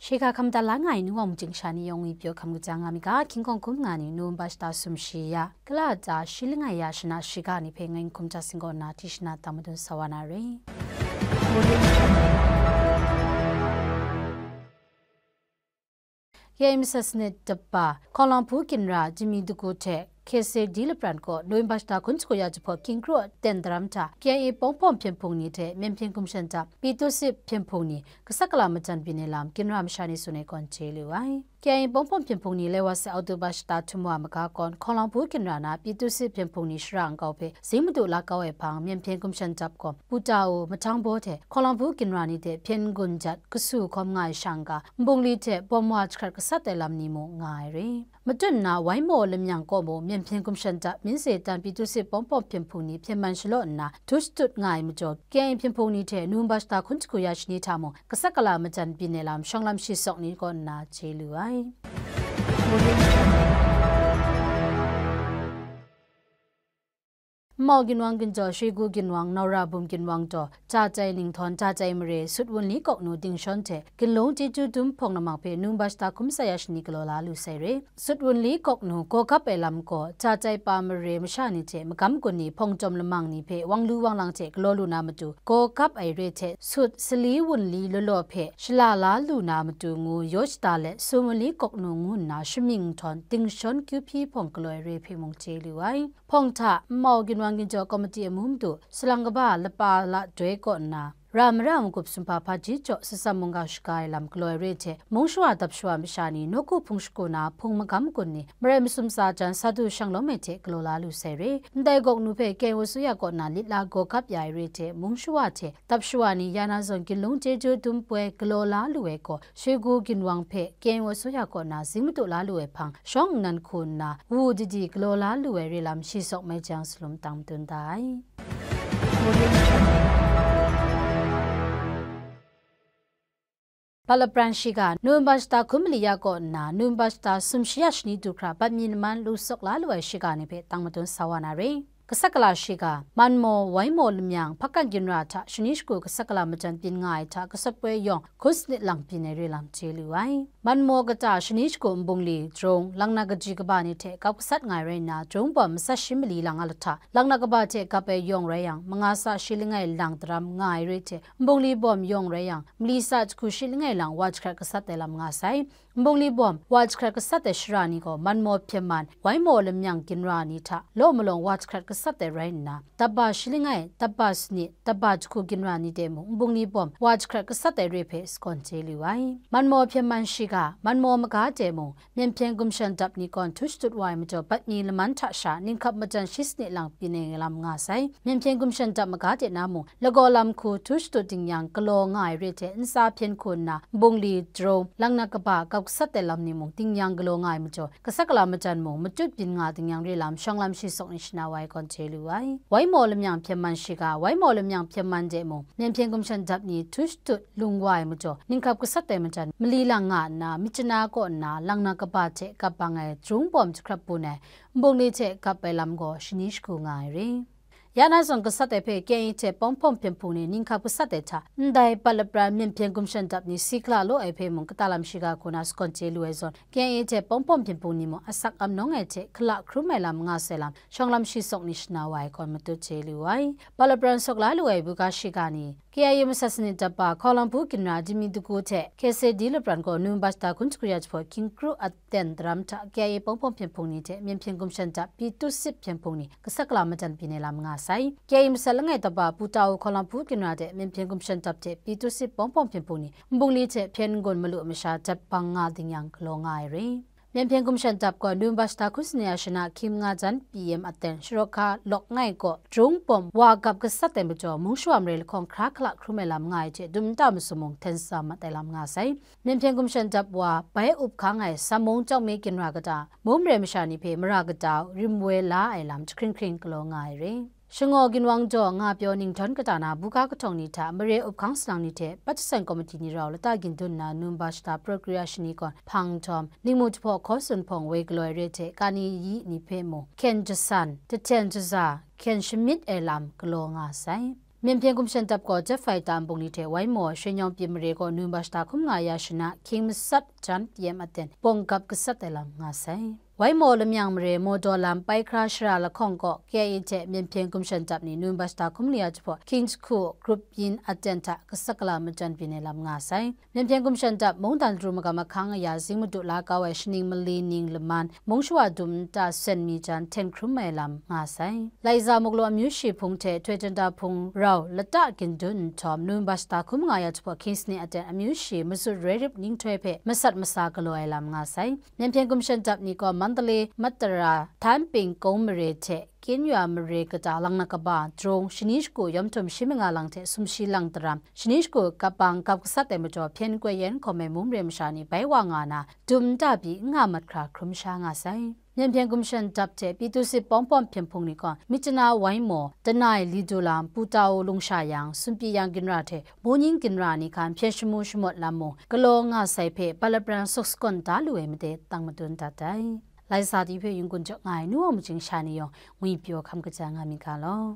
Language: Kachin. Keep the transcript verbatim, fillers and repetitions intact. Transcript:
Shiga hkam da la nga ai nu wa mung chyingsha ni yawng ngwi pyaw hkam kaja nga mi ga, hkying hkawng hkum nga ni November shata sumshi ya, kala ta shi langai ya shana shiga ni hpe ngai n hkum ja sing kaw nna, hti shana tang madun sa wa na re. K I A masat sanit daba, Hkawng Langhpu Ginra, Jimmy Dugu hte K C D Lapran gaw November shata hkun shagu ya jahpawt King Kru aten daram hta K I A Pawng Pawng Hpyen Hpung ni hte Myen Hpyen Gumshan Dap, Pyi Tut Sit Hpyen Hpung ni, Kasak Kala Majan Byin ai Lam, Ginra masha ni tsun ai gawn chye lu ai. K I A Pawng Pawng Hpyen Hpung ni lai wa sai October shata htum wa maga gawn, Hkawng Langhpu Ginra na Pyi Tut Sit Hpyen Hpung ni shara nkau hpe zing madu la kau ai hpang, Myen Hpyen Gumshan Dap gaw, Pu Tau, Mahtang Baw hte Hkawng Langhpu Ginra ni hte hpyen gun jat kasu hkawm nga ai shang ga, nbungli hte bawm wa jahkrat gasat ai lam ni mung nga ai re. Matut nna, Wai Maw Lamyang kaw mung, Myen Hpyen Gumshan Dap, Minze Tan Pyi Tut Sit Pawng Pawng Hpyen Hpung ni hpyen man shalaw nna, htu shatut nga ai majaw, K I A Hpyen Hpung ni hte November shata hkun shagu ya shani hta mung, Kasak Kala Majan Byin ai Lam, shawng lam shi sawk ni kaw nna chye lu ai. Nmau Ginwang Ginjaw, Shegu Ginwang, Naura Bum Ginwang daw, Jajai Ninghthawn, Jajai Mare, Sut Wunli Kawknu Dingshon hte Ginlung Chyeju Dum Hpawng Lamang hpe November shata hkun shagu ya shani galaw la lu sai re. Sut Wunli Kawknu gaw gap ai lam gaw, Jajai Pa Mare masha ni hte magam gun ni Hpawng Jawm Lamang ni hpe wang lu wang lang hte galaw lu na matu, gaw gap ai re hte Sut Sali Wunli law law hpe shala la lu na matu ngu yaw shada let, Sut Wunli Kawknu ngu nna shamying nhtawm, Dingshon Kyu Hpyi Hpawng galaw ai re hpe mung chye lu ai. Hpawng hta Nmau Ginwang Ginjaw Komiti amu madu, salang kaba lapa la doi kaw nna, ra mara magup sumhpa hpaji jaw satsam mungga shaga ai lam galaw ai re hte, mung shawa dap shawa masha ni, nawku hpung shagu na hpung magam gun ni, marai masum tsa jan sa du shang lawm ai hte galaw la lu sai re. Ndai gawk nu hpe K I A wa suya kaw na lit la gaw gap ya ai re hte, mung shawa hte dap shawa ni ya na zawn Ginlung Chyeju Dum poi galaw la lu ai gaw, Shegu Ginwang hpe K I A wa suya kaw na zing madu la lu ai hpang, shawng nnan hku nna, wu didi galaw la lu ai re lam shi sawk mai jang salum tang madun da ai. Balapran shiga, November shata hkun mali ya kaw nna, November shata sumshi ya shani du hkra, bat mi laman lu sawk la lu ai shiga ni hpe tang madun sa wa na re. Kasak Kala shiga, Manmaw, Waimaw Lamyang, Hpakan Ginra hta shani shagu Kasak Kala majan byin nga ai hta, Kasap Poi yawng hkun sanit lang byin ai re lam chye lu ai. Manmaw kata shani shagu nbungli, jahtung, langnak kaji kaba ni hte kap gasat nga ai rai nna, jahtung bawm matsat shi mali lang a lahta, langnak kaba hte kap ai yawng rai yang, manga sa shi langai lang daram nga ai re hte, nbungli bawm yawng rai yang, mali sa jahku shi langai lang wa jahkrat gasat ai lam nga sai. Nbungli bawm wa jahkrat gasat ai shara ni gaw, Manmaw Hpyen Man, Waimaw Lamyang Ginra ni hta law malawng wa jahkrat gasat ai rai nna, daba shi langai, daba sanit, daba jahku ginra ni de mung, nbungli bawm wa jahkrat gasat ai re hpe sagawn chye lu ai. Manmaw Hpyen Man shiga, Manmaw maga de mung, Myen Hpyen Gumshan Dap ni gawn htu shatut wa ai majaw, bat mi laman hta sha, ninghkap majan shi sanit lang byin ai lam nga sai. Myen Hpyen Gumshan Dap maga de na mung, lagaw lam hku htu shatut ding yang galaw nga ai re hte, ntsa hpyen hku nna, nbungli, jahtung, langnak kaba kap gasat ai lam ni mung ding yang galaw nga ai majaw, Kasak Kala majan mung matut byin nga ding yang re lam shawng lam shi sawk ni shana wa ai gawn chye lu ai. Waimaw Lamyang Hpyen Man shiga, Waimaw Lamyang Hpyen Man de mung, Myen Hpyen Gumshan Dap ni htu shatut lung wa ai majaw, ninghkap gasat ai majan mali lang nga nna, myit jana kaw nna, langnak kaba hte kap bang ai jahtung bawm jahkrat bun ai, nbungli hte kap ai lam gaw shani shagu nga ai re. Ya na zawn gasat ai hpe K I A hte Pawng Pawng Hpyen Hpung ni ninghkap gasat ai hta, ndai bat lapran Myen Hpyen Gumshan Dap ni si hkala law ai hpe mung kata lam shiga hku na sagawn chye lu ai zawn, K I A hte Pawng Pawng Hpyen Hpung ni mung asak am nawng ai hte hkala hkrum ai lam nga sai lam, shawng lam shi sawk ni shana wa ai gawn matut chye lu ai. Bat lapran sawk la lu ai buga shiga ni, K I A masat sanit daba, Hkawng Langhpu Ginra Jimmy Dugu hte K C D Lapran gaw November shata hkun jahku ya jahpawt King Kru aten daram hta K I A Pawng Pawng Hpyen Hpung ni hte Myen Hpyen Gumshan Dap, Pyi Tut Sit Hpyen Hpung ni Kasak Kala majan byin ai lam nga sai. K I A masat langai daba, Pu Tau, Hkawng Langhpu Ginra de Myen Hpyen Gumshan Dap hte Pyi Tut Sit Pawng Pawng Hpyen Hpung ni nbungli hte hpyen gun malu masha dat bang nga ding yang galaw nga ai re. Myen Hpyen Gumshan Dap gaw November shata hkun sanit ya shana hkying nga jan P M aten Sharawka Lawk Ngai gaw jahtung bawm wa kap gasat ai majaw, mung shawa marai lahkawng hkra hkala hkrum ai lam nga ai hte, dum nta masum mung hten sa mat ai lam nga sai. Myen Hpyen Gumshan Dap wa bai up hkang ai Samung Chawngme Ginra kata, mung marai masha ni hpe mara kata rim woi la ai lam jahkring hkring galaw nga ai re. Shangaw Ginwang jaw, Nga Pyaw Ninghtawng kata na buga kahtawng ni hta, mare up hkang salang ni hte, Patjasan Komiti ni rau lata gindun nna, November shata Praw Kri ya shani gawn, Hpang Htawm, Lingmu Jahpaw Hkaw Tsun Hpawng woi galaw ai re hte, kani yi ni hpe mung, hkyen jasan, jahten jaza, hkyen shamyit ai lam galaw nga sai. Myen Hpyen Gumshan Dap gaw Jet Fighter nbungli hte Waimaw Shwe Nyawng Pyi Mare gaw Noon Bashta hkum nga ya shana King Masat Jan P M aten bawng gap gasat ai lam nga sai. Waimaw Lamyang Mare Mawdaw lam Paikra Shara lahkawng kaw K I A hte Myen Hpyen Gumshan Dap ni Noon Bashta hkum li ya jahpaw King Jahku Group Yin aten hta gasat gala majan byin ai lam nga sai. Myen Hpyen Gumshan Dap mungdan ru magam ahkang aya zing madu la kau ai shaning mali ning laman mung shawa dum nta sen mi jan hten hkrum ai lam nga sai. Laiza Muklu amyu shi hpung hte Htoi Tanda hpung rau lata gindun nhtawm Noon Bashta hkum nga ya jahpaw King Sni aten amyu shi mazut roi rip ninghtoi hpe masat masa galaw ai lam nga sai. Myen Hpyen Gumshan Dap ni gaw Mandalay Matara Tanping Kong Mare hte Kyen Yua Mare kata lang na kaba, drong, shani shagu yawm htum shi manga lang hte sumshi lang daram, shani shagu kabang gap gasat ai majaw hpyen koi yen hkawm ai mum re masha ni bai wa nga na, dum nta pyi n nga mat hkra hkrum sha nga sai. Myen Hpyen Gumshan Dap hte Pyithu Sit Pawng Pawng Hpyen Hpung ni gaw, Myitkyina Waimaw, Danai Lidu Lam, Putau Lungsha Yang, Sunpyi Yang ginra hte Munying ginra ni hkan hpyen shamu shamawt lam mung galaw nga sai hpe, Balaprang Suk Sakawn da lu ai made tang madun dat ai. Laisa ti hpe yungkun jaw nga ai nu wa majing sha ni yawng ngwi pyaw hkam kaja nga myit ga law.